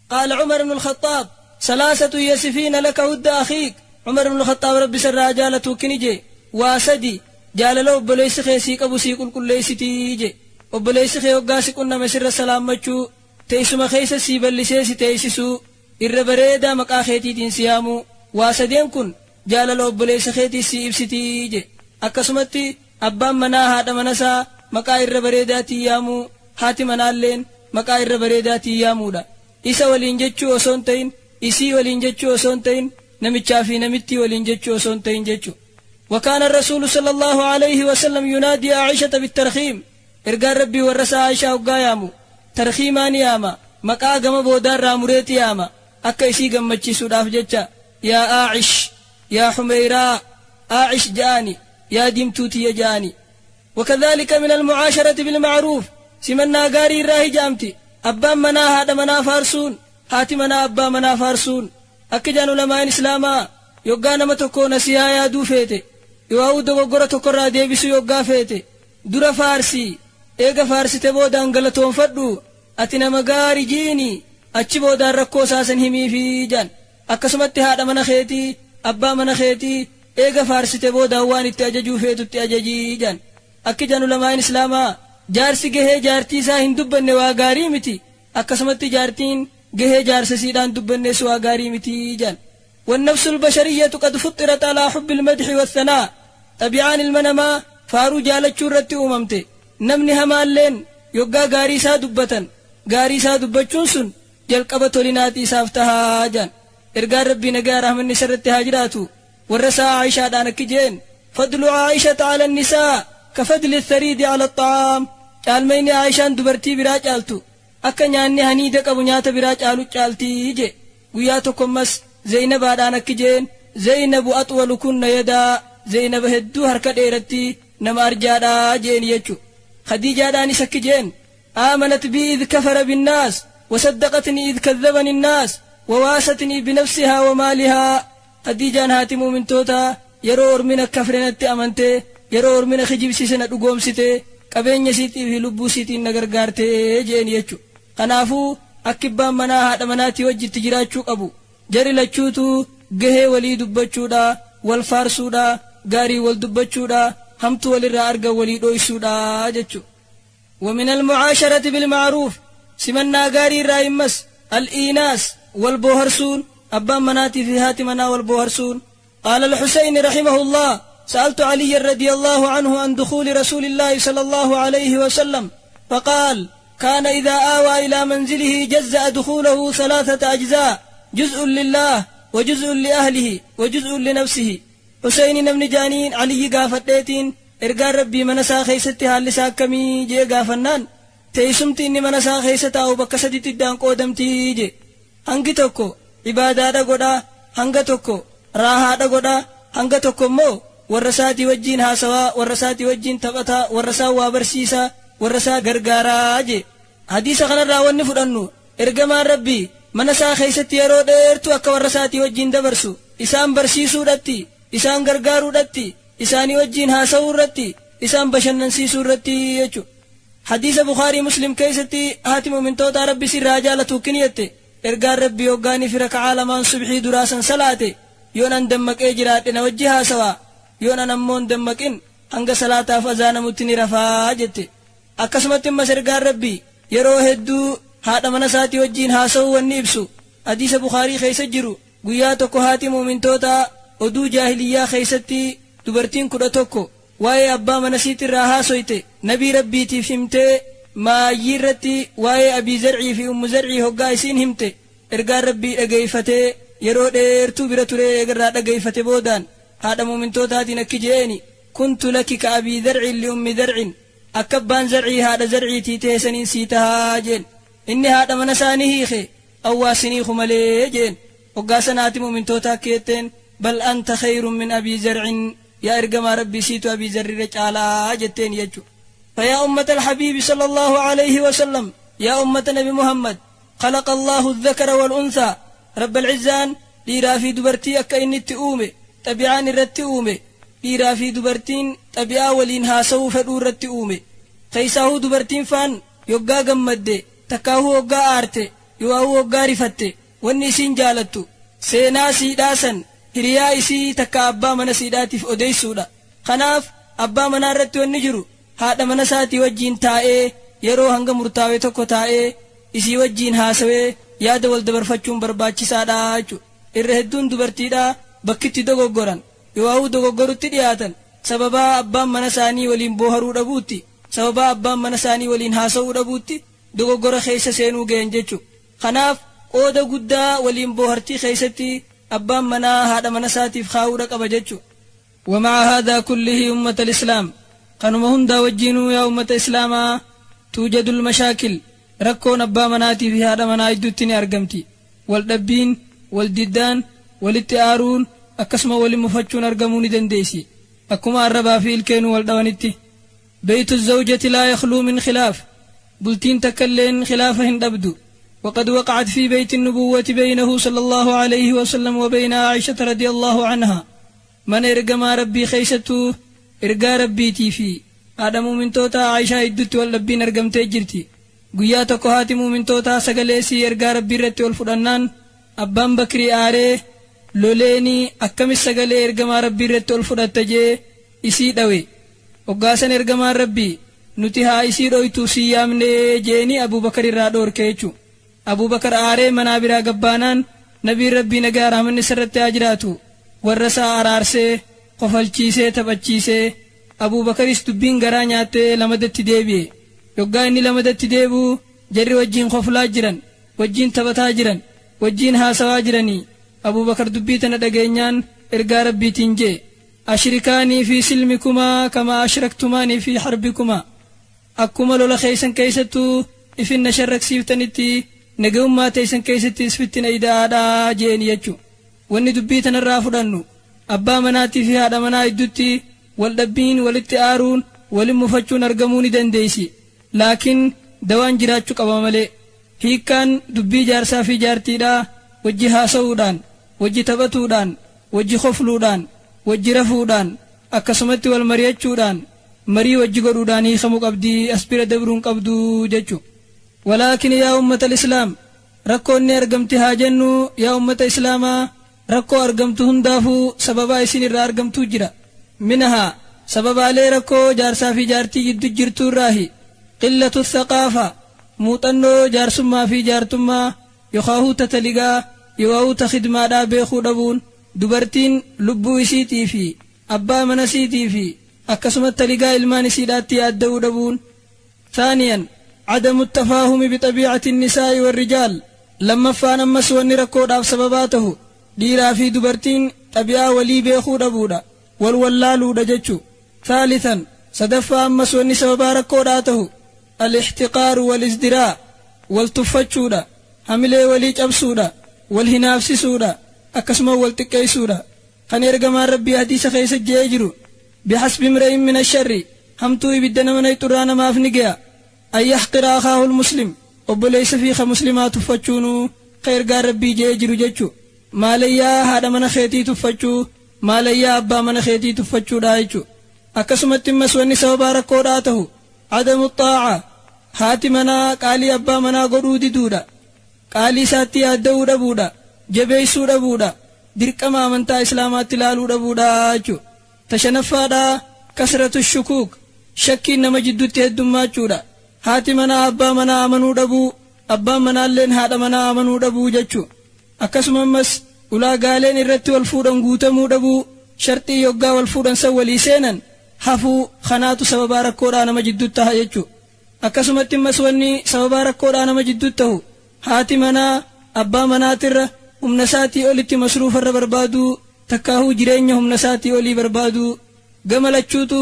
Qaala Cumar ibnu Alkhaxaab, Salaasatun yasifiina laka wudda akhiik, Cumar ibnu Alkhaxaab Rabbi isa irraa haa jaalatuu akkini je'e, waa sadi jaalala obboleessi kee sii qabu sii qulqulleeysitii je'e. Obboleessi kee hoggaa si qunname sirra salaammachuu, teeysuma keeysa sii ballisee si teeysisuu, irra bareedaa maqaa keetiitiin si yaamuu, waa sadeen kun jaalala obboleessa keetiis sii ibsitii je'e. Akkasumatti abbaan manaa haadha mana isaa maqaa irra bareedaatiin yaamuu, haati manaalleen maqaa irra bareedaatiin yaamuudha. Isa waliin jechuu osoo hin ta'in, isii waliin jechuu osoo hin ta'in, namichaa fi namittii waliin jechuu osoo hin ta'in jechu. Wakaana Rasuulu sallallaahu aleyhi wasallam yunaadii Aa'ishata bittarkhiim, Ergaan Rabbii warra isaa Aa'ishaa hoggaa yaamu, tarkhiimaan yaama, maqaa gama boodaarraa mureeti yaama, akka isii gammachiisuudhaaf jecha, Yaa Aa'ish, yaa Humeyraa, Aa'ish ja'aani, yaa diimtuu tiyya ja'aani. Wakadhaalika minal mu'aasharati bilma'ruuf, simannaa gaarii irraahi ja'amti, abbaan manaa haadha manaa faarsuun, haati manaa abbaa manaa faarsuun. Akki ja'an ulamaa'in islaamaa, yoggaa nama tokkoo nasiihaa yaaduu feete, yoo'auu dogoggora tokkorraa deebisuu yoggaa feete, dura faarsi, eega faarsite boodaan galatoonfadhu, ati nama gaari ji'iini, achi boodaan rakkoo isaa san himiifi ja'an. Akkasumatti haadha mana keetii, abbaa mana keetii, eega faarsite boodaan waan itti ajajuu feetu itti ajaji jedhan. Akki jedhan ulamaa'in islaamaa, jaarsi gahee jaartii isaa hin dubbanne waa gaarii miti, akkasumatti jaartiin gahee jaarsa isiidhaan dubbannes waa gaarii miti jedhan. Wannafsul bashariyyatu qad fuxxirat alaa hubbil madhi wathanaa, xabi'aan ilma namaa faaruu jaalachuu irratti uumamte. Namni hamaalleen yoggaa gaarii isaa dubbatan, gaarii isaa dubbachuun sun jalqaba tolinaati isaaf taha jedhan. Ergaan Rabbii nagaya rahmanni isarratti haa jiraatu warra isaa Aa'ishaadhaan akki je'een, Fadlu Aa'ishata ala nisaa ka fadli thariidi ala xa'aam, caalmayni Aa'ishaan dubartii biraa caaltu akka nyaanni haniida qabu nyaata biraa caalu caalti je'e. Guyyaa tokko ammas Zeynabaadhaan akki je'een, Zeynabu axwalu kunna yadaa, Zeynaba hedduu harka dheeratti, nama arjaadha je'een jechu. Khadiijaadhaanis akki je'een, Aamanat bii idh kafara binnaas, wasaddaqatnii idh kazzabani nnaas, wawaasatnii binafsihaa wamaalihaa. Khadiijaan haati mu'mintootaa yeroo ormi na kafre natti amante, yeroo ormi na kijibsiise na dhugoomsite, qabeenya isiitii fi lubbuu isiitiin na gargaarte je'een jechu. Kanaafuu akki abbaan manaa haadha manaatii wajji itti jiraachuu qabu, jari lachuutu gahee walii dubbachuudha, wal faarsuudha, gaarii wal dubbachuudha, hamtuu walirraa argan walii dhooysuudha jechu. Wa minal mu'aasharati bil ma'ruuf, simannaa gaarii irraa immas, al-iinaas, wal booharsuun, abbaan manaatii fi haati manaa wal booharsuun. Qaala al-Husayni rahimahullaah, sa'altu Aliyyan radiyallaahu anhu an dukhuuli rasuulillaahi sallallaahu alayhi wa sallam, faqaal, kaana idhaa aawaa ilaa manzilihi jazza'a dukhuulahu salaathata ajzaa, juz'un lillaah, wa juz'un li ahlihi, wa juz'un li nafsihi. Husayni namni ja'aniin Aliyyi gaafadheetiin, Ergaan Rabbii mana isaa keessatti haalli isaa akkamii? je'ee gaafannaan, teeysumti inni mana isaa keessa taa'u bakka saditti iddaan qoodamti je'e. Hangi tokko ibaadaadha godha, hanga tokko raahaadha godha, hanga tokko immoo warra isaatii wajjiin haasawaa, warra isaatii wajjiin taphata, warra isaa waa barsiisa, warra isaa gargaara je'e. Hadiisa kanarraa wanni fudhannu, Ergamaan Rabbii mana isaa keessatti yeroo dheertuu akka warra isaatii wajjiin dabarsu, isaan barsiisuudhatti, isaan gargaaruudhatti, isaanii wajjiin haasawuu irratti, isaan bashannansiisuu irratti jechuudha. Hadiisa Bukhaarii Muslim keessatti haati mu'mintootaa Rabbi isii irraa haa jaalatuu akkini jette, Ergaan Rabbii hoggaanii fi raka'aa lamaan subhii duraa san salaate, yoon an dammaqee jiraadhe na wajji haasawa, yoon an ammoo hin dammaqin hanga salaataaf azaanamutti ni rafa jette. Akkasumatti ammas Ergaan Rabbii yeroo hedduu haadha mana isaatii wajjiin haasawuu wanni ibsu hadiisa Bukhaarii keessa jiru, Guyyaa tokko haati mu'mintootaa oduu jaahiliyyaa keessatti dubartiin 11 waa'ee abbaa manasiitirraa haasoyte Nabii Rabbiitiif himtee maayyii irratti waa'ee Abii Zar'ii fi Ummu Zar'ii hoggaa isiin himte ergaan Rabbii dhageeyfatee yeroo dheertuu bira turee eega irraa dhageeyfate boodaan haadha mu'mintootaatiin akki je'eeni kuntu laki ka Abii Zar'in li Ummi Zar'in akka abbaan Zar'ii haadha Zar'iitii tehe saniin sii tahaa je'en inni haadha mana isaa ni hiikhe An waa sin hiiku malee je'een. Hoggaa san haati mu'mintootaa akki jetteen, Bal anta khayrun min Abii Zar'in, yaa ergamaa Rabbii siitu Abii Zarrirra caalaa jetteen jechu. Fayaa ummatal habiibi sallallaahu alayhi wa sallam, yaa ummata nabi Muhammad, khalaqa Allaahu azzakara wal unthaa, Rabbal izzaan dhiiraa fi dubartii akka inni itti uume, xabi'aan irratti uume, dhiiraa fi dubartiin xabi'aa waliin haasawuu fedhuu irratti uume. Keeysaahuu dubartiin faan yoggaa gammadde, takkaahuu hoggaa aarte, Yoo waggaa rifatte, wanni isiin jaalattu seenaa siidhaa san hiriyaa isii takka abbaa mana siidhaatiif odeessuudha. Kanaaf abbaa manaa irratti wanni jiru haadha mana isaatii wajjiin taa'ee, yeroo hanga murtaawee tokko taa'ee isii wajjiin haasawee yaada wal dabarfachuun barbaachisaadha jechuudha. Irra hedduun dubartiidhaa bakkitti dogoggoran, yoo dogoggorutti dhiyaatan, sababaa abbaan mana isaanii waliin booharuu dhabuutti, sababaa abbaan mana isaanii waliin haasa'uu dhabuutti dogoggora keessa seenuu gahan jechuudha. Kanaaf qooda guddaa waliin boohartii keessatti abbaan manaa haadha mana isaatiif kaa'uudha qaba jechuudha. ومع هذا كله، أمة الإسلام، kanuma hundaa wajjiinuu yaa ummata islaamaa، توجد المشاكل، rakkoon abbaa manaatii fi haadha manaa idduutti ni argamti. Wal dhabbiin, wal diddaan, walitti aaruun, akkasuma waliin mufachuun argamuu ni dandeessi, akkuma arrabaa fi ilkeenuu wal dhawanitti. بيت الزوجة لا يخلو من خلاف، bultiin takkailleen khilaafa hin dhabdu. وقد وقعت في بيت النبوة، بينه صلى الله عليه وسلم وبين عائشة رضي الله عنها. Mana ergamaa Rabbii keessattuu ergaa Rabbiitii fi haadha muumintoota Aayishaa idduutti wal dhabbiin argamtee jirti. Guyyaa tokko haati muumintootaa sagalee sii ergaa Rabbii irratti ol fudhannaan, abbaan Bakrii aaree loleenii, akkamis sagalee ergamaa Rabbii irratti ol fudhatta jee isii dhawe. Hoggaasan ergamaan Rabbii, nuti haa isii dhoytu sii yaamnee jeeni Abubakar irraa dhoorke jechu. Abubakar aaree manaa biraa gabbaanaan, nabiin Rabbii nagaa rahmanni sirratti haa jiraatu warra isaa araarsee, kofalchiisee, taphachiisee, Abubakaris dubbiin garaa nyaattee lamadatti deebi'e. Yoggaa inni lamadatti deebi'u, jarri wajjiin koflaa jiran, wajjiin taphataa jiran, wajjiin haasawaa jiranii, Abubakar dubbii tana dhageenyaan ergaa Rabbiitiin jee: "أشركاني في سلمكما كما أشركتماني في حربكما." Akkuma lola keeysan keeysattuu ifinna sharraksiiftanitti, nagahummaa teeysan keessatti isfittina ida'aadhaa jeeni jechu. Wanni dubbii tanarraa fudhannu, abbaa manaatii fi haadha manaa iddutti wal dhabbiin, walitti aaruun, walin mufachuun argamuu ni dandeeysi, laakiin dawaan jiraachuu qaba malee. Hiikkaan dubbii jaarsaa fi jaartiidhaa wajji haasa'uudhaan, wajji taphatuudhaan, wajji kofluudhaan, wajji rafuudhaan, akkasumatti wal mari'achuudhaan, marii wajji godhuudhaan hiikamuu qabdii, as bira dabruun qabduu jechu. ولكن يا أمة الإسلام، rakkoon ni argamti haa jennu. Yaa ummata islaamaa, rakkoo argamtu hundaafuu sababaa isin irraa argamtuu jira. منها، sababaalee rakkoo jaarsaa fi jaartii jiddu jirtuu irraahi، قلة الثقافة، muuxannoo jaarsummaa fi jaartummaa yookaahuu tataligaa yookaahuu ta khidmaadhaa beekuu dhabuun, dubartiin lubbuu isiitii fi abbaa mana isiitii fi akkasumas taligaa ilmaan isiidhaatti yaadda'uu dhabuun. ثانيا، عدم التفاهم بطبيعة النساء والرجال. Lammaffaan ammas wanni rakkoodhaaf sababaa tahu dhiiraa fi dubartiin xabi'aa walii beekuu dhabuudha, wal wallaaluudha jechu. ثالثا، sadaffaa ammas wanni sababaa rakkoodhaa tahu، الاحتقار والازدراء، wal tuffachuudha, hamilee walii cabsuudha, wal hinaafsisuudha, akkasuma wal xiqqeessuudha. Kan ergamaan Rabbii hadiisa keessa je'ee jiru: بحسب امرئ من الشر، hamtuu ibidda nama nayxurraa namaaf ni ge'a، أن يحقر أخاه المسلم، obboleessa fi ka muslimaa tuffachuunuu, ka ergaan Rabbii je'ee jiru jechu. Maalayyaa haadha mana keetii tuffachuu, maalayyaa abbaa mana keetii tuffachuudha jechu. Akkasumatti immas wanni sababaa rakkoodhaa tahu عدم الطاعة، haati manaa qaalii abbaa manaa godhuu diduudha, qaalii isaatti yaadda'uu dhabuudha, jabeessuu dhabuudha, dirqama amantaa islaamaatti ilaaluu dhabuudha jechu. Tashanaffaadhaa، كثرة الشكوك، shakkiin nama jidduutti heddummachuudha. Haati manaa abbaa manaa amanuu dhabuu, abbaan manaalleen haadha manaa amanuu dhabuu jechu. Akkasuma ammas ulaagaaleen irratti wal fuudhan guutamuu dhabuu, sharxii yoggaa wal fuudhan san walii seenan hafuu, kanaatu sababaa rakkoodhaa nama jidduutti taha jechu. Akkasumatti ammas wanni sababaa rakkoodhaa nama jidduutti tahu haati manaa abbaa manaatirra humna isaatii olitti masruufarra barbaaduu, takkaahuu jireenya humna isaatii olii barbaaduu, gama lachuutu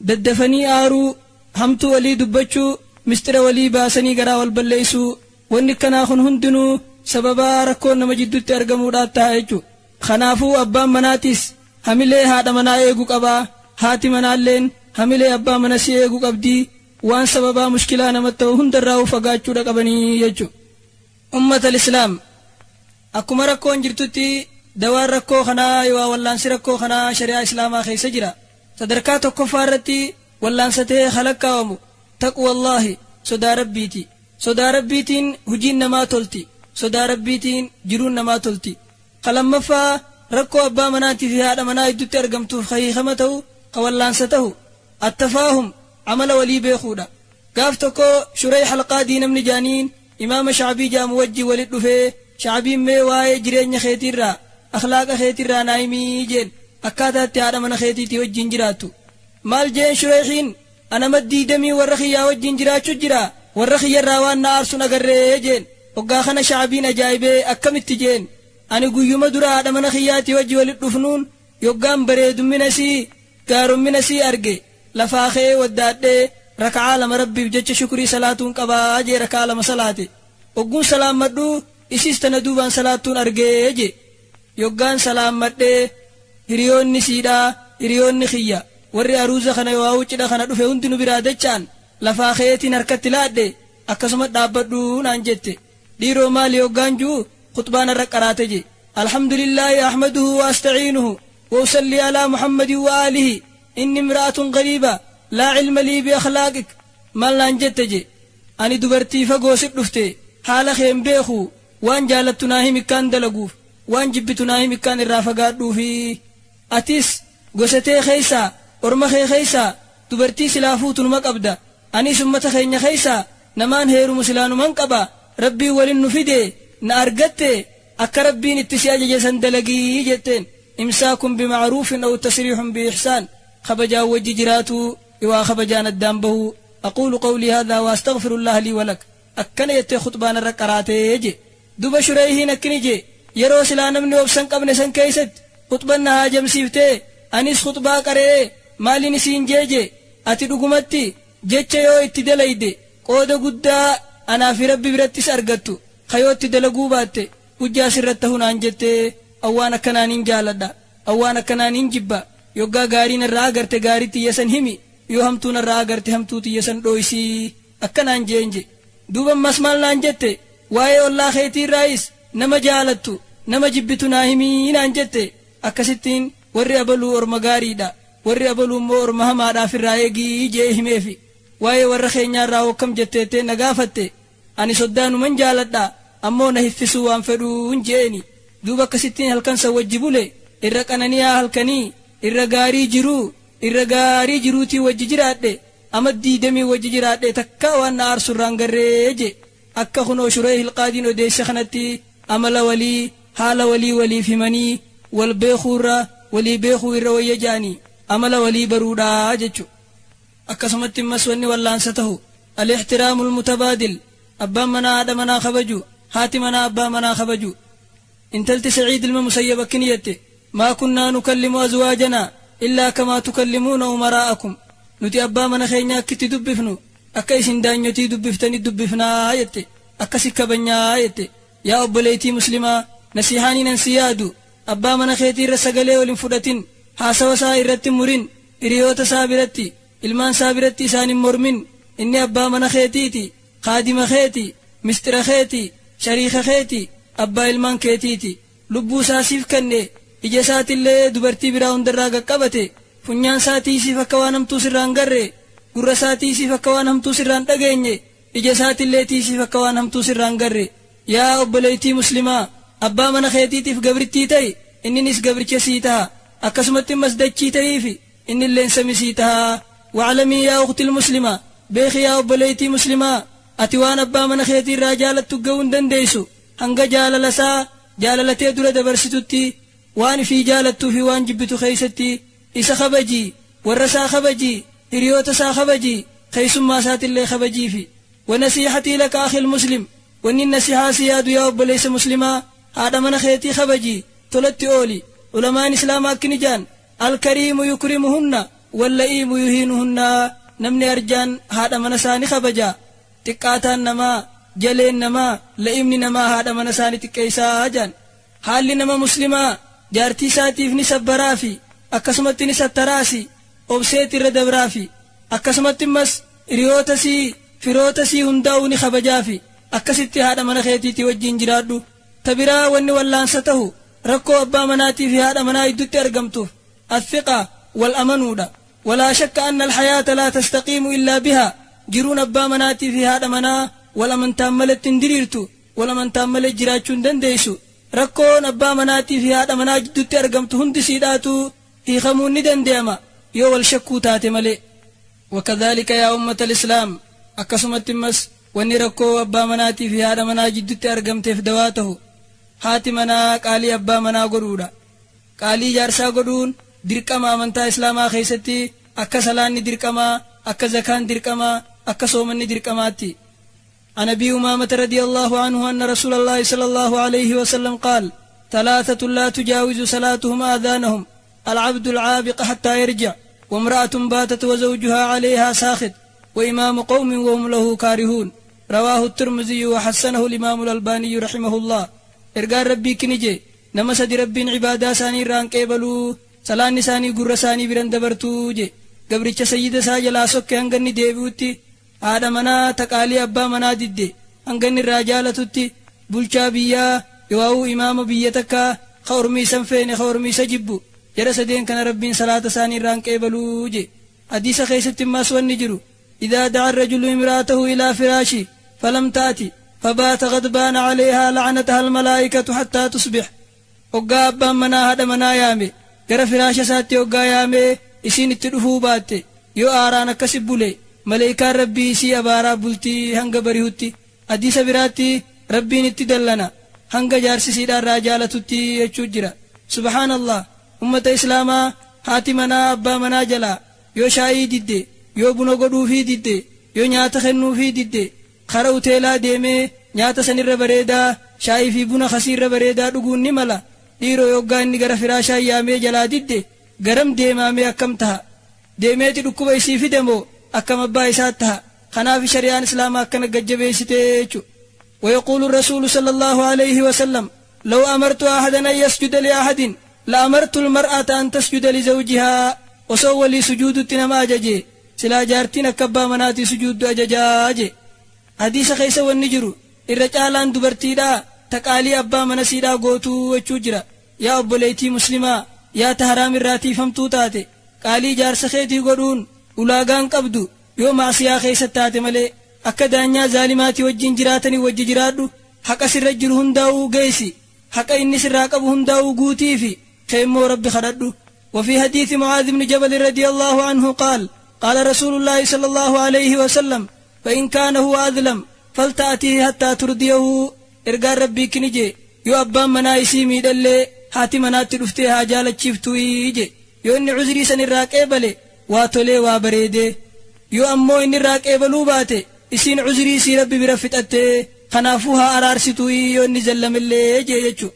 daddafanii aaruu, hamtuu walii dubbachuu, mistira walii baasanii garaa wal balleeysuu. Wanni kanaa kun hundinuu sababaa rakkoon nama jidduutti argamuudhaaf ta'a jechuudha. Kanaafuu abbaan manaatis hamilee haadha manaa eeguu qabaa, haati manaalleen hamilee abbaa mana si eeguu qabdii, waan sababaa mushkilaa namatti ta'u hundarraa fagaachuudha qabanii jechuudha. أمة الإسلام، akkuma rakkoon jirtutti dawaan rakkoo kanaa yoo wallaansi rakkoo kanaa shari'aa islaamaa keessa jira. Sadarkaa tokkoffaa irratti wallaansatee halakkaa'amu تقوى الله، sodaa Rabbiiti. Sodaa Rabbiitiin hujiin namaa tolti. Sodaa Rabbiitiin jiruun namaa tolti. Ka lammaffaa rakkoo abbaa manaatii fi haadha manaa jiddutti argamtuuf ka hiikama tahu, ka wallaansa tahu, Attafaahum, amala walii beekuudha. Gaaf tokko Shurayh Alqaadii namni ja'aniin Imaama Sha'bii ja'amu wajjiin walitti dhufee, Sha'biin mee waa'ee jireenya keetiirraa, akhlaaqa keetirraa naa himii jeen, akkaataa itti haadha mana keetiitii wajjiin jiraattu. Maal jeen Shurayhiin, An ama diidamii warra kiyyaa wajjiin jiraachu jira, warra kiyyarraa waan na aarsu hin agarree jeen. Hoggaa kana Sha'biin ajaa'ibee, akkamitti jeen. Ani guyyuma dura haadha mana kiyyaatii wajji walitti dhufnuun yoggaan bareedummina isii, gaarommina isii arge, lafaa ka'ee waddaadhee raka'aa lama Rabbiif jecha shukrii salaatuun qaba jee raka'aa lama salaate. Hogguun salaammadhu isiis tana duubaan salaattuun arge je. Yoggaan salaammadhee hiriyoonni isiidhaa, hiriyoonni kiyya, warri aruuza kana yoohaa'uu cidha kana dhufe hundi nu biraa dacha'an, lafaa ka'eetiin harkatti laadhe, akkasuma dhaabbadhu naan jette. Dhiiroo maali yoggaan ju'u khuxbaa narra qaraate je. Alhamdulillaahi ahmaduhu wa asta'iinuhu wa usallii alaa Muhammadin wa aalihi inni imra'atun gariiba laa ilma lii bi akhlaaqik maal naan jette je. Ani dubartii fagoo sit dhufte haala kee hin beeku waan jaalattu naa himi akkaan dalaguuf waan jibbitu naa himi akkaan irraa fagaadhuufi. Atis gosa tee keessaa orma kee keessaa dubartii silaa fuutu numa qabda Anis ummata keenya keessaa namaan heerumu silaa numan qaba, Rabbiin walin nu fide, na argatte, akka Rabbiin itti si ajaje san dalagi jetteen. Imsaakun bima'ruufin aw tasriihun biihsaan, kabajaan wajji jiraatuu iwaa kabajaan addaan bahuu. Aquulu qawlii haadhaa wa astaghfirullaaha lii wa lak. Akkana jettee khuxbaa narra qaraate je. Duba Shureyhiin akkini je, yeroo silaa namni obsa hin qabne san keessatti khuxban na haajamsiiftee, anis khuxbaa qara'ee maalin isiin jee je, Ati dhugumatti jecha yoo itti dalayde qooda guddaa anaa fi Rabbi birattis argattu, ka yoo itti dalaguu baatte hujjaa sirratti tahu naan jette, an waan akkanaa nin jaaladha, an waan akkanaa nin jibba, yoggaa gaarii narraa agarte gaarii tiyya san himi, yoo hamtuu narraa agarte hamtuu tiyya san dhooysi akka naan jeen je. Duuba ammas maal naan jette, waa'ee ollaa keetii irraayis nama jaalattu, nama jibbitu naa himi naan jette, akkasittiin warri abaluu orma gaariidha. Warri abaluu immoo orma hamaadhaa firraa eegi je'ee himeefi. Waa'ee warra keenyaa irraa hoo akkam jetteettee na gaafatte. Ani soddaa numan jaaladha, ammoo na hiffisuu waan fedhuun je'eeni. Duuba akkasittiin halkan san wajji bule, irra qanani'aa halkanii, irra gaarii jiruu, irra gaarii jiruutiin wajji jiraadhe, amat diidamii wajji jiraadhee takkaa waan na aarsu irraa hin garree je'e. Akka kunoo Shurayhil Qaadiin odeesse kanatti amala walii, haala walii waliif himanii wal beekuurra walii beekuu irra wayya ja'anii amala walii baruudha jechu. Akkasumatti immas wanni wallaansa tahu al-ixtiraamul mutabaadil abbaan manaa haadha manaa kabaju, haati manaa abbaa manaa kabaju. Intalti Sa'iid ilma Musayyab akkini jette, Maa kunnaa nukallimu azwaajanaa illaa kamaa tukallimuuna umaraa'akum Nuti abbaa mana keenyaa akkitti dubbifnu akka isin daanyotii dubbiftani dubbifnaa jette. Akkasi kabajnaa jette. Yaa obboleeytii muslimaa nasihaaniin an si yaadu abbaa mana keetii irra sagalee ol hin fudhatin, haasawa isaa irratti hin murin, hiriyoota isaa biratti, ilmaan isaa biratti isaan hin mormin, inni abbaa mana keetiiti, kaadima keeti, misxira keeti, shariika keeti, abbaa ilmaan keetiiti. Lubbuu isaa siif kenne, ija isaatillee dubartii biraa hundarraa qaqqabate, funyaan isaa tiiysiif akka waan hamtuu sirraa hin garre, gurra isaa tiiysiif akka waan hamtuu sirraa hin dhageenye, Ija isaatillee tiiysiif akka waan hamtuu sirraa hin garre. Yaa obboleeytii muslimaa! Abbaa mana keetiitiif gabrittii ta'i, inninis gabricha sii taha. Akkasumatti immas dachii ta'iifi, innilleen sami sii taha. Wa'lamii yaa ukhtil muslima! Beekhi yaa obboleeytii muslimaa! Ati waan abbaa mana keetii irraa jaalattu gahuu hin dandeeysu, hanga jaalala isaa jaalala tee dura dabarsitutti. Waan ifii jaalattuu fi waan jibbitu keeysatti isa kabaji, warra isaa kabaji, hiriyoota isaa kabaji, keeysummaa isaatillee kabajiifi. Wa nasiihatii laka akhil muslim, wannin nasihaa si yaadu yaa obboleeysa muslimaa, haadha mana keetii kabaji, tolatti ooli. Ulamaan islaamaa akkini ja'an, Al-kariimu yukrimuhunna, wal-la'iimu yuhiinuhunna, namni arjaan haadha mana isaa ni kabaja, xiqqaataan namaa, jaleen namaa, la'iimni namaa haadha mana isaa ni xiqqeeysa ja'an. Haalli nama muslimaa jaartii isaatiif ni sabbaraafi, akkasumatti ni sattaraasi, obseeti irra dabraafi. Akkasumatti immas hiriyoota isii, firoota isii hundaa'uu ni kabajaafi. Akkasitti haadha mana keetiitii wajjiin jiraadhu. Ta biraa wanni wallaansa tahu rakkoo abbaa manaatii fi haadha manaa jiddutti argamtuuf athiqa, wal amanuudha. Walaa shakka anna alhayaata laa tastaqiimu illaa bihaa, jiruun abbaa manaatii fi haadha manaa wal amantaan maletti hin diriirtu. Wal amantaan malee jiraachuu hin dandeessu. Rakkoon abbaa manaatii fi haadha manaa jidduutti argamtu hundi siidhaatu hiikamuun ni danda'ama yoo wal shakkuu taate malee. Wakadhaalika yaa ummata islaam, akkasumatti immas wanni rakkoo abbaa manaatii fi haadha manaa jidduutti argamteef dawaa tahu haati manaa qaalii abbaa manaa godhuudha. Qaalii jaarsaa godhuun dirqama amantaa islaamaa keessatti akka salaanni dirqamaa, akka zakaan dirqamaa, akka soomanni dirqamaatti. عن أبي أمامة رضي الله عنه أن رسول الله صلى الله عليه وسلم قال: ثلاثة لا تجاوز صلاتهم آذانهم: العبد العابق حتى يرجع، وامرأة باتت وزوجها عليها ساخط، وإمام قوم وهم له كارهون. رواه الترمذي وحسنه الإمام الألباني رحمه الله. Ergaan Rabbii kini je: nama sadi Rabbiin cibaadaa isaanii irraan qeebaluu, salaanni isaanii gurra isaanii biran dabartuu je. Gabricha sayyida isaa jalaa sokke hanga inni deebi'utti, haadha manaa taqaalii abbaa manaa didde hanga inni irraa jaalatutti, bulchaa biyyaa yoo'uu imaama biyya takkaa ka ormi isan feene, ka ormi isa jibbu. Jara sadeen kana Rabbiin salaata isaanii irraan qeebaluu je. Hadiisa keessatti immaas wanni jiru: إذا دعا الرجل امرأته إلى فراشه فلم تأتي فبات غضبان عليها لعنتها الملائكة حتى تصبح. Hoggaa abbaan manaa haadha manaa yaame, gara firaasha isaatti hoggaa yaame, isiin itti dhufuu baatte, yoo aaraan akkasi bule, maleeykaan Rabbii isii abaaraa bultii hanga barihutti. Hadiisa biraatti Rabbiin itti dallana hanga jaarsisiidhaan jaalatutti jechuu jira. Subhaanallah! Ummata islaamaa, haati manaa abbaa manaa jalaa yoo shaayii didde, yoo buna godhuufii didde, yoo nyaata kennuufii didde, kara uteelaa deemee nyaata sanirra bareedaa, shaayii fi buna kasiirra bareedaa dhuguun ni mala. Dhiiroo, yoggaa inni gara firaashaa yaamee jalaa didde, garam deemaamee akkam taha? Deemeeti dhukkuba isii fide moo akkam abbaa isaa taha? Kanaaf shari'aan islaamaa akkana gajjabeessitee jechu. ويقول الرسول صلى الله عليه وسلم: لو أمرت أحدا أن يسجد لأحد لأمرت المرأة أن تسجد لزوجها. Osoo walii sujuudutti nama ajaje, silaa jaartiin akka abbaa manaatii sujuuddu ajajaa je. Hadiisa keessa wanni jiru irra caalaan dubartiidhaa taqaalii abbaa mana siidhaa gootuu jechuu jira. Yaa obboleettii muslimaa, yaa ta haraam irraa tiifamtuu taate, qaalii jaarsa keetii godhuun ulaagaan qabdu yoo maasiyaa keessa taate malee. Akka daanyaa zaalimaatii wajjin jiraatanii wajji jiraadhu, haqa sirra jiru hundaa'uu geessi, haqa inni sirraa qabu hundaa'uu guutiifi keemmoo Rabbi kadhadhu. وفي حديث معاذ بن جبل رضي الله عنه قال: قال رسول الله صلى الله عليه وسلم: فإن كان هو أظلم فلتأتيه حتى ترضيه. Ergaan Rabbii kini je: yoo abbaan manaa isii miidhallee, haati manaatti dhuftee haa jaalachiiftuu je. Yoo inni cuzrii san irraa qeebale, waa tolee, waa bareedee. Yoo ammoo inni irraa qeebaluu baate, isiin cuzrii isii Rabbi bira fixattee, kanaafuu haa araarsituu yoo inni zallamellee jee jechu.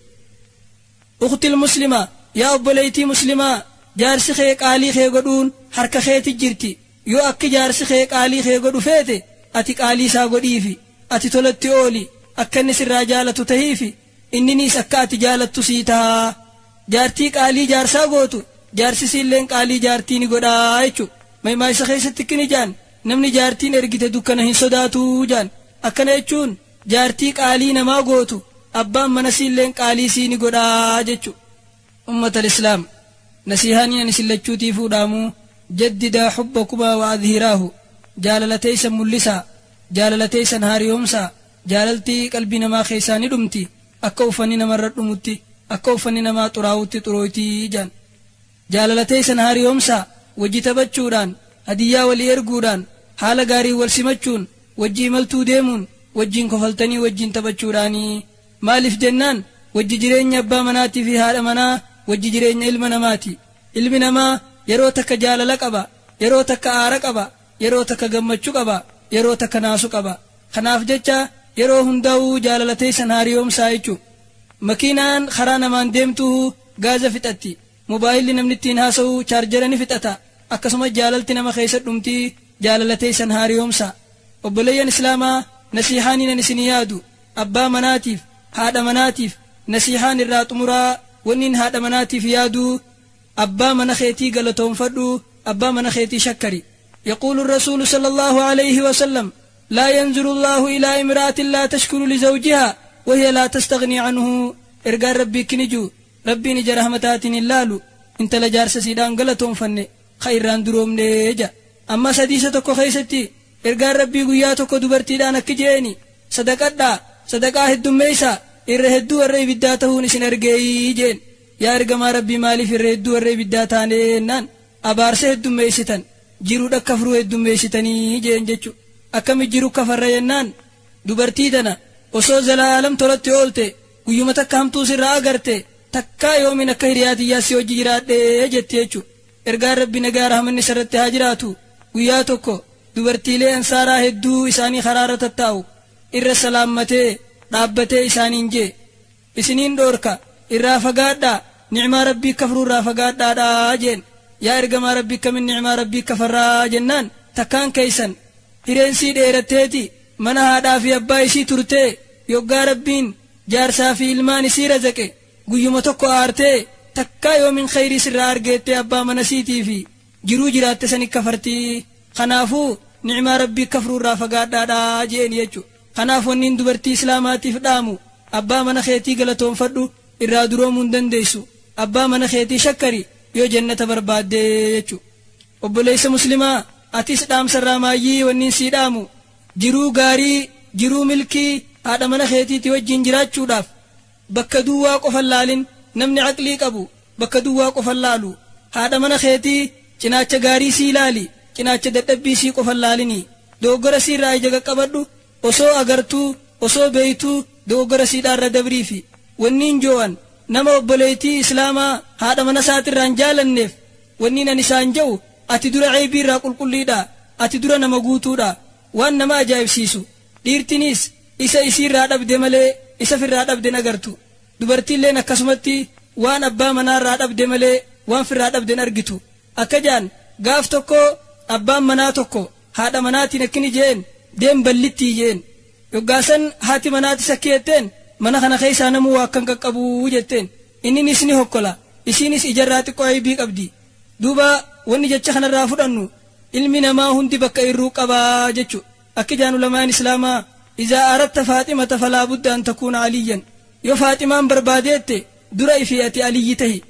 أختي المسلمة, yaa obboleeytii muslimaa, jaarsi kee qaalii kee godhuun harka keeti jirti. Yoo akki jaarsi kee qaalii kee godhu feete, ati qaalii isaa godhiifi, ati tolatti ooli, akka inni sirraa jaalatu tahiifi, inniniis akka ati jaalattu sii tahaa. Jaartii qaalii jaarsaa gootu, jaarsisiilleen qaalii jaartii ni godhaa jechu. Maymaa isa keessatti akkini jaan: namni jaartiin ergite dukkana hin sodaatuu jaan. Akkana jechuun jaartii qaalii namaa gootu, abbaan mana siilleen qaalii sii ni godhaa jechu. Ummata islaam, nasihaanii ani isin lachuutii fuudhaamuu: جددا حبكما وأظهراه. Jaalala teeysan mul'isaa, jaalala teeysan haariyoomsaa. Jaalaltii qalbii namaa keessaa ni dhumti, akka uffanni namarra dhumutti, akka uffanni namaa xuraa'utti xurooytii jaan. Jaalala teeysan haariyoomsaa wajji taphachuudhaan, hadiyyaa walii erguudhaan, haala gaarii wal simachuun, wajji imaltuu deemuun, wajjiin kofaltanii wajjiin taphachuudhaanii. Maaliif jennaan, wajji jireenya abbaa manaatii fi haadha manaa wajji jireenya ilma namaati. Ilmi namaa yeroo takka jaalala qaba, yeroo takka aara qaba, yeroo takka gammachuu qaba, yeroo takka naasu qaba. Kanaaf jecha yeroo hundaa'uu jaalala teessan haariyoomsaa jechuu. Makiinaan karaa namaan deemtuu gaaza fixatti, mobaayilli namni ittiin haasa'u chaarjara ni fixata, akkasuma jaalalti nama keessa dhumtii. Jaalala teessan haariyoomsaa. Obboleeyyan islaamaa, nasiihaaniin an isin yaadu abbaa manaatiif haadha manaatiif, nasiihaan irraa xumuraa wanniin haadha manaatiif yaaduu: abbaa mana keetii galatoonfadhu, abbaa mana keetii shakkari. يقول الرسول صلى الله عليه وسلم: لا ينظر الله إلى امرأة لا تشكر لزوجها وهي لا تستغني عنه. Ergaan Rabbii kiniju: Rabbiin ija rahmataatiin hin laalu intala jaarsa siidhaan galatoonfanne ka irraan duroomne ja. Amma sadiisa tokko keessatti ergaan Rabbii guyyaa tokko dubartiidhaan akki jeeni: sadaqadhaa, Sadaqaa heddummeeysaa, irra hedduu warra ibiddaa tahuun isin argeeyii jeen. Yaa ergamaa Rabbii maaliif irra hedduu warra ibiddaa taanee jennaan, abaarsa heddummeeysitan, jiruudha kafruu heddummeeysitanii jeen jechu. Akkami jiru kafarra jennaan, dubartii tana osoo zalaalam tolatti oolte, guyyuma takka hamtuu sirraa agarte, takkaa yoomin akka hiriyaa tiyyaa si wajji jiraadhe jetti jechu. Ergaan Rabbi nagaa rahmanni isarratti haa jiraatu guyyaa tokko dubartiilee ansaaraa hedduu isaanii karaarra tattaa'u irra salaammatee dhaabbatee isaaniin jee, Isiniin dhoorka, irraa fagaadhaa, ni'maa Rabbii kafruu irraa fagaadhaadhaa jeen. Yaa ergamaa Rabbii akkamin ni'maa Rabbii kafarraa jennaan, takkaan keeysan hireen sii dheeratteeti mana haadhaa fi abbaa isii turtee yoggaa Rabbiin jaarsaa fi ilmaan isii razaqe guyyuma tokko aartee takkaa yoomin kheyrii sirraa argeettee abbaa mana siitii fi jiruu jiraatte sani kafarti. Kanaafuu ni'maa Rabbii kafruu irraa fagaadhaadhaa je'een jechu. Kanaaf wanniin dubartii islaamaatiif dhaamu abbaa mana keetii galatoonfadhu irraa duroomuu hin dandeessu. Abbaa mana keetii shakkari yoo jannata barbaadde jechu. Obboleessa muslimaa atis dhaamsa irraa maayyii wanniin sii dhaamu jiruu gaarii jiruu milkii haadha mana keetiiti wajjiin jiraachuudhaaf Bakka duwwaa qofa hin laalin. Namni aqlii qabu bakka duwwaa qofa hin laalu. Haadha mana keetii cinaacha gaarii sii laali, cinaacha dadhabbii sii qofa hin laalinii. Dogoggora sii irraa ija qaqqabadhu, osoo agartuu, osoo beeytuu dogoggora siidhaa irra dabriifi. Wanniin joo'an nama obboleeytii islaamaa haadha mana isaatirraa hin jaalanneef wanniin an isaan ja'u ati dura ceeybii irraa qulqulliidha, ati dura nama guutuudha. Waan nama ajaa'ibsiisu Dhiirtiniis isa isiirraa dhabde malee isa firraa dhabde hin agartu. Dubartiilleen akkasumatti waan abbaa manaarraa dhabde malee waan firraa dhabde hin argitu. Akka ja'an gaaf tokko abbaan manaa tokko haadha manaatiin akkini je'een deem ballittii je'een. Yoggaa san haati manaatis akki jetteen mana kana keessaa namuu waa akka hin qaqqabu jetteen. Inninis ni hokkola isiinis ijarraa xiqqo aybii qabdi. Duuba wanni jecha kanarraa fudhannu ilmi namaa hundi bakka irruu qaba jechu. Akki ja'an ulamaa'in islaamaa, Izaa aradta faaximata falaa budda an takuuna aliyyan. Yoo faaximaan barbaadeette dura ifii ati aliyyi tahi.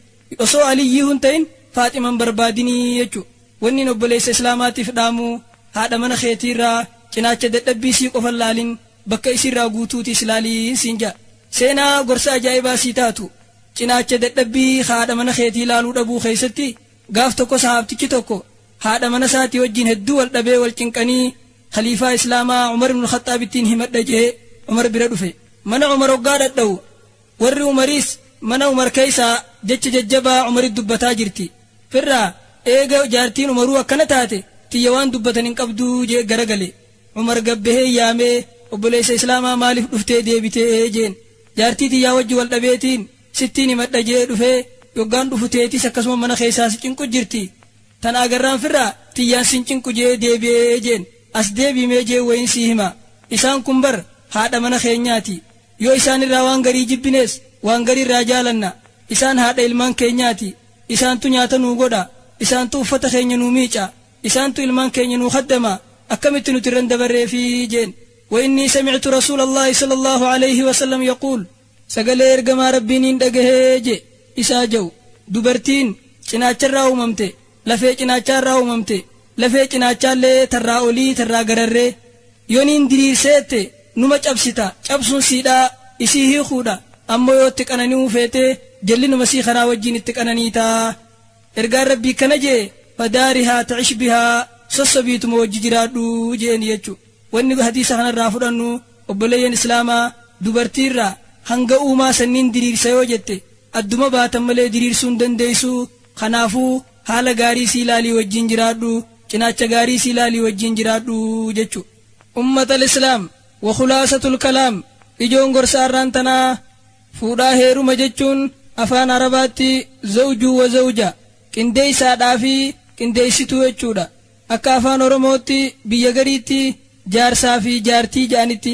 Osoo aliyyii hun tahin faaxima hin barbaadinii jechu. Wannin obboleessa islaamaatiif dhaamu haadha mana keetiirraa cinaacha dadhabbii isii qofa hin laalin bakka isiirraa guutuutiis laaliin siin ja'a. Seenaa gorsa ajaa'ibaa sii taatu cinaacha dadhabbii ka haadha mana keetii laaluu dhabuu keessatti gaaf tokko sahaabtichi tokko Haadha mana isaatii wajjiin hedduu wal dhabee wal cinqanii khaliifaa islaamaa Umar ibnul Khaxxaabittiin himadha je'ee Umar bira dhufe. Mana Umar hoggaa dhadhawu warri Umariis mana Umar keessaa jecha jajjabaa Umaritti dubbataa jirti. Firraa eega jaartiin Umaruu akkana taate tiyya waan dubbatan hin qabduu je'e garagale. Umar gad bahee yaamee obboleessa islaamaa maaliif dhuftee deebitee jeen. Jaartii tiyyaa wajji wal dhabeetiin sittiin himadha je'ee dhufee yoggaan dhufu teetis akkasuma mana keessaa si cinqu jirti. Tana agarraan firraa tiyyaan sin cinqu je'ee deebi'e jeen. As deebi'i mee jeen wayiin sii hima. Isaan kun bar haadha mana keenyaati. Yoo isaan irraa waan garii jibbinees waan garii irraa jaalanna. Isaan haadha ilmaan keenyaati. Isaantu nyaata nuu godha. Isaantu uffata keenya nuu miica. Isaantu ilmaan keenya nuu khaddama. Akkamitti nuti irra hin dabarreefi jeen. Wa innii samictu rasuulallaahi sallallaahu aleyhi wasallam yaquul. Sagalee ergamaa Rabbii niin dhagahe je isaa ja'u. Dubartiin cinaacharraa uumamte, lafee cinaachaarraa uumamte, lafee cinaachaallee tarraa olii tarraa gararree. Yo niin diriirseette numa cabsita, cabsuun siidhaa isii hiikuudha, ammoo yoo itti qanani'uu feete jallinuma sii kanaa wajjiin itti qananiita. Ergaan Rabbii akkana je'e, Fadaarihaa ta'ish bihaa, sossobiituma wajji jiraadhu je'een jechu. Wanni hadiisa kanarraa fudhannu obboleeyyan islaamaa dubartiirraa hanga uumaa sanniin diriirsa yoo jette adduma baatan malee diriirsuu hin dandeessu kanaafuu haala gaarii isii laalii wajjiin jiraadhu cinaacha gaarii isii laalii wajjiin jiraadhu jechu. Ummatal islaam wa khulaasatul kalaam ijoon gorsa arraan tanaa fuudhaa heeruma jechuun afaan arabaatti zawjuu wa zawja qindeeysaadhaa fi qindeeysituu jechuudha. Akka afaan Oromootti biyya gariitti jaarsaa fi jaartii ja'anitti.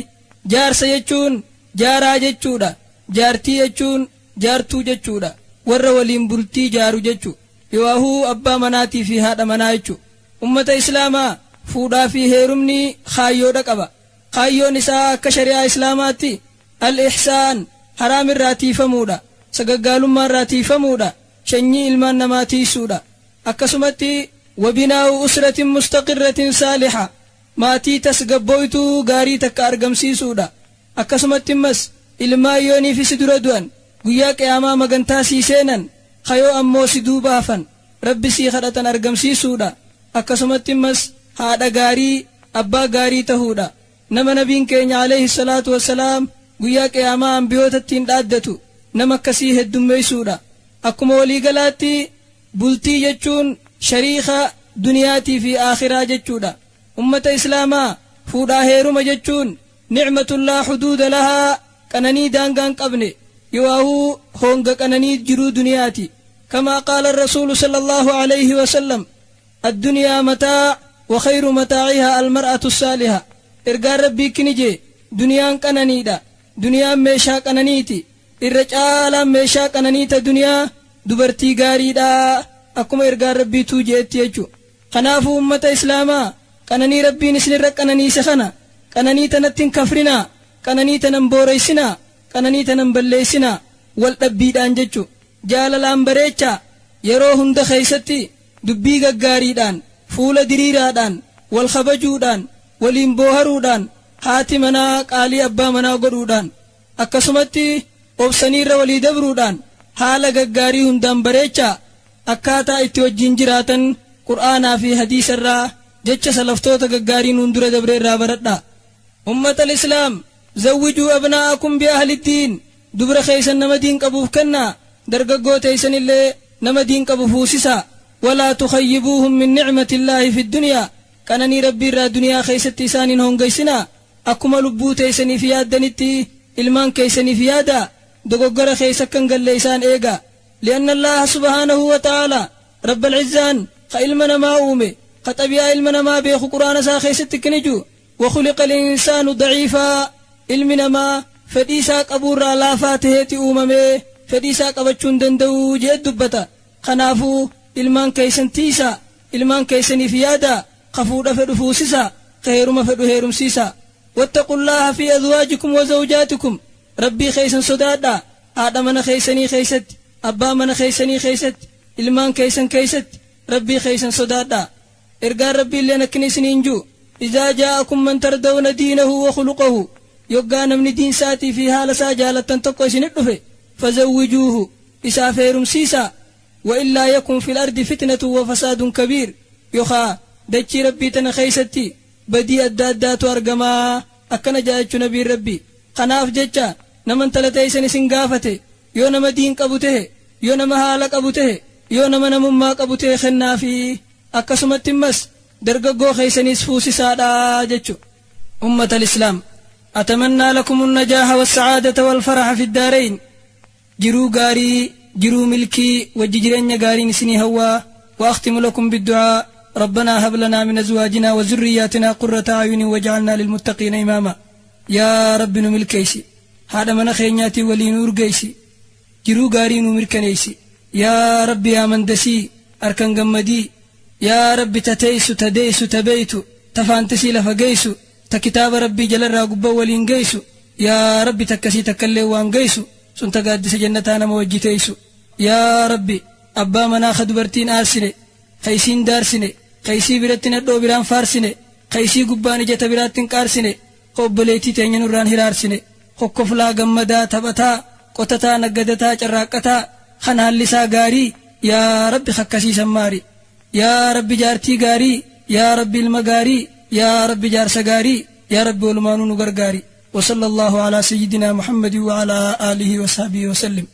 Jaarsa jechuun jaaraa jechuudha. Jaartii jechuun jaartuu jechuudha. Warra waliin bultii jaaru jechu. Yooahuu abbaa manaatii fi haadha manaa jechu. Ummata Islaamaa fuudhaa fi heerumni kaayyoodha qaba. Kaayyoon isaa akka shari'aa Islaamaatti Al-ihsaan, haraam irraa tiiyfamuudha, sagaggaalummaa irraa tiiyfamuudha, shanyii ilmaan namaa tiiysuudha. Akkasumatti wabinaa'u usratin mustaqirratin saaliha, maatii tasgabbooytuu gaarii takka argamsiisuudha. Akkasumatti immas ilmaan yooniifi si dura du'an guyyaa qiyaamaa magantaa sii seenan, kayoo ammoo si duuba hafan Rabbi sii kadhatan argamsiisuudha. Akkasumatti immas haadha gaarii, abbaa gaarii tahuudha. Nama Nabiin keenya aleyhi salaatu wassalaam guyyaa qiyaamaa anbiyootattiin dhaaddatu nama akkasii heddummeeysuudha. Akkuma walii galaatti bultii jechuun shariika duniyaatii fi aakhiraa jechuudha. Ummata Islaamaa fuudhaa heeruma jechuun ni'matun laa huduuda lahaa qananii daangaa hin qabne yooahuu hoonga qananii jiruu duniyaati. Kamaa qaala Arrasuulu sallallaahu aleyhi wasallam Adduniyaa mataac wa khayru mataacihaa almar'atu saaliha. Ergaan Rabbii kkini jee, duniyaan qananiidha, duniyaan meeshaa qananiiti, irra caalaan meeshaa qananii ta duniyaa dubartii gaariidha akkuma ergaan Rabbii tuu je'etti jechu. Kanaafuu ummata islaamaa qananii Rabbiin isinirra qananiise kana qananii tanatti hin kafrinaa, qananii tana hin booreysinaa, qananii tana hin balleeysinaa wal dhabbiidhaan jechu. Jaalalaan bareechaa, yeroo hunda keeysatti dubbii gaggaariidhaan, fuula diriiraadhaan, wal kabajuudhaan, waliin booharuudhaan, haati manaa qaalii abbaa manaa godhuudhaan, akkasumatti obsanii irra walii dabruudhaan haala gaggaarii hundaan bareechaa, akkaataa itti wajjiin jiraatan Qur'aanaa fi Hadiisa irraa jecha salaftoota gaggaarii nuun dura dabre irraa baradhaa. Ummatal Islaam, zawwijuu abnaa'akum bi ahli diin, Dubra keessan nama diin qabuuf kennaa, dargaggoo teessanillee nama diin qabu fuusisaa. Walaa tukhayyibuuhum min ni'matillaahi fiddunyaa, qananii Rabbii irraa duniyaa keessatti isaan hin hoongaysinaa. Akkuma lubbuu teessaniif yaaddanitti ilmaan keessaniif yaadaa, dogoggora keessa akka hin galle isaan eegaa. Li'annallaaha subhaanahu wa ta'aalaa, Rabbal izzaan, ka ilma namaa uume, ka xabi'aa ilma namaa beeku Qur'aana isaa keessatti akkana je'u, Wakhuliqal insaanu da'iifaa, ilmi namaa fedhii isaa qabuurraa laafaa taheeti uumame, fedhii isaa qabachuu hin danda'u je'et dubbata. Kanaafuu ilmaan keessan tiiysaa, ilmaan keessaniif yaadaa, ka fuudha fedhu fuusisaa, ka heeruma fedhu heerumsiisaa. Wattaqullaaha fii azwaajikum wa zawjaatikum, Rabbii keessan sodaadhaa, haadha mana keessanii keessatti, abbaa mana keessanii keessatti, ilmaan keessan keessatti Rabbii keessan sodaadhaa. Ergaan Rabbiilleen akkina isiniin ju'u, Izaa jaa'akum man tardawna diinahu wa khuluqahu, yoggaa namni diin isaatii fi haala isaa jaalattan tokko isinit dhufe, fazawwijuuhu, isaaf heerumsiisaa, wa illaa yakun fil ardi fitnatun wa fasaadun kabiir, yokhaa dachii Rabbii tana keeysatti badii adda addaatu argamaa, akkana ja'a jechu Nabiin Rabbii. Kanaaf jecha nama intala teeysan isin gaafate, yoo nama diin qabu tehe, yoo nama haala qabu tehe, yoo nama namummaa qabu tehe kennaafii. Akkasumatti immas dargaggoo keeysaniis fuusisaadha jechu. Ummatal Islaam, atamannaa lakumun najaaha wassa'aadata walfaraha fiddaarayn, jiruu gaarii, jiruu milkii, wajji jireenya gaariin isinii hawwa. Wa akhtimu lakum biddu'aa, Rabbanaa hab lanaa min azwaajinaa wa zurriyyaatinaa qurrata a'yunin waj'alnaa lilmuttaqiina imaama. Yaa Rabbi nu milkeeysi. Haadha mana keenyaatiin walii nu urgeeysi. Jiruu gaarii nuu mirkaneeysi. Yaa Rabbi yaa mandasii arkan gammadii Yaa Rabbi ta teeysu ta deeysu ta beeytu ta faantisii lafa geeysu ta kitaaba Rabbii jalarraa gubban waliin geeysu Yaa Rabbi takkasii takkalleen waan geeysu sun ta gaaddisa jannataa nama wajji teeysu Yaa Rabbi abbaa manaa ka dubartiin aarsine ka isiin daarsine ka isii biratti nadhoo biraan faarsine ka isii gubbaan ija ta biraatti hin qaarsine ka obboleeytii teenya nurraan hiraarsine kokkoflaa gammadaa taphataa qotataa naggadataa carraaqqataa kan haalli isaa gaarii yaa rabbi kakkasii san maari yaa rabbi jaartii gaarii yaa rabbi ilma gaarii yaa rabbi jaarsa gaarii yaa rabbi walumaanuu nu gargaari wa sallallahu alaa sayyidinaa muhammadin wa alaa aalihi wa sahbihi wa sallim.